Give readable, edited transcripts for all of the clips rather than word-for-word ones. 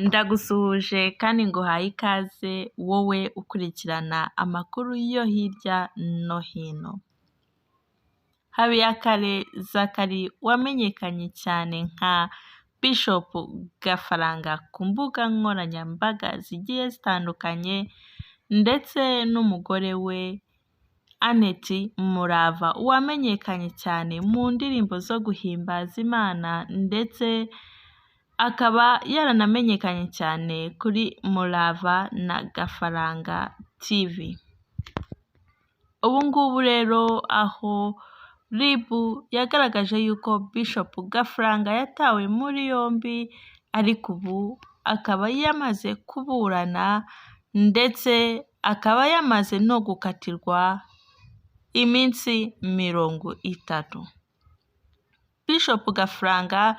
Ndagusuhuje kandi nguhaye ikaze wowe ukurikirana amakuru yo hirya no hino. Habiyakare Zacharie wamenyekanye cyane nka Bishop Gafaranga ku mbuga nkoranyambaga zigiye zitandukanye ndetse n'umugore we Annette Murava wamenyekanye cyane mu ndirimbo zo guhimbaza Imana, ndetse akaba yaranamenyekanye cyane kuri Murava na Gafaranga TV. Ubu ngubu rero aho RIB yagaragaje yuko Bishop Gafaranga yatawe muri yombi, ariko ubu akaba yamaze kuburana ndetse akaba yamaze no gukatirwa iminsi 30. Bishop Gafaranga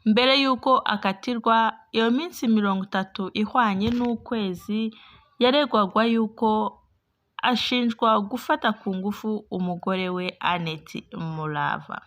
mbere y'uko akatirwa iyo minsi 30 ihwanye n'ukwezi, yaregwaga yuko ashinjwa gufata ku ngufu umugore we Annette Murava.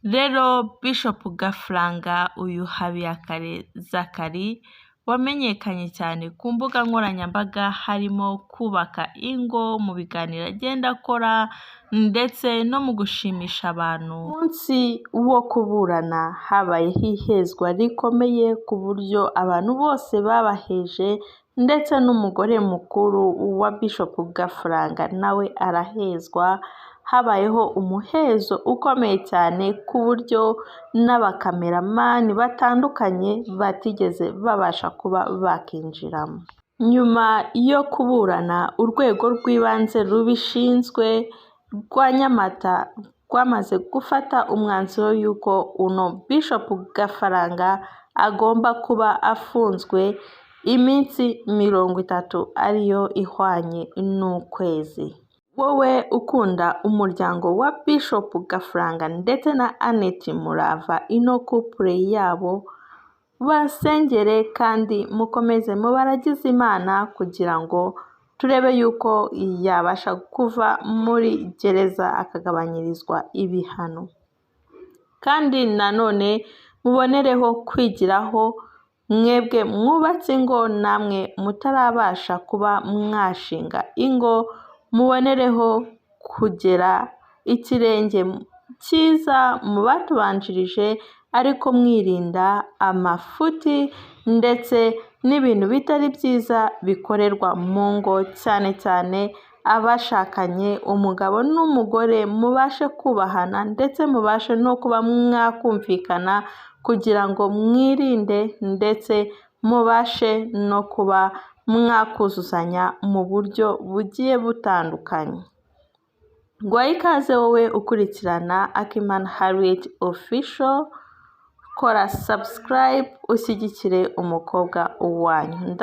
Rero Bishop Gafaranga, uyu Habiyakare Zacharie wamenyekanye cyane ku mbuga nkoranyambaga, harimo kubaka ingo mu biganiro agenda akora ndetse no mu gushimisha abantu. Umunsi wo kuburana habayeho ihezwa rikomeye ku buryo abantu bose babaheje, ndetse n'umugore mukuru wa Bishop Gafaranga nawe arahezwa. Habayeho umuhezo ukomeye cyane ku buryo n'abakameramani batandukanye batigeze babasha kuba bakinjiramo. Nyuma yo kuburana, urwego rw'ibanze rubishinzwe rwa Nyamata rwamaze gufata umwanzuro y'uko uno Bishop Gafaranga agomba kuba afunzwe iminsi 30, ariyo ihwanye n'ukwezi. Wowe ukunda umuryango wa Bishop Gafaranga ndetse na Annette Murava, ino couple yabo basengere kandi mukomeze mubaragize Imana kugira ngo turebe yuko yabasha kuva muri gereza akagabanyirizwa ibihano. Kandi nanone mubonereho kwigiraho mwebwe mwubatse ingo, namwe mutarabasha kuba mwashinga ingo, mubonereho kugera ikirenge cyiza mu batubanjirije, ariko mwirinda amafuti ndetse n'ibintu bitari byiza bikorerwa mu ngo, cyane cyane abashakanye, umugabo n'umugore, mubashe kubahana ndetse mubashe no kuba mwakumvikana kugira ngo mwirinde ndetse mubashe no kuba mwakuzuzanya mu buryo bugiye butandukanye. Nguhaye ikaze wowe ukurikirana Akimana Harriet Official, kora subscribe ushyigikire umukobwa wanyu.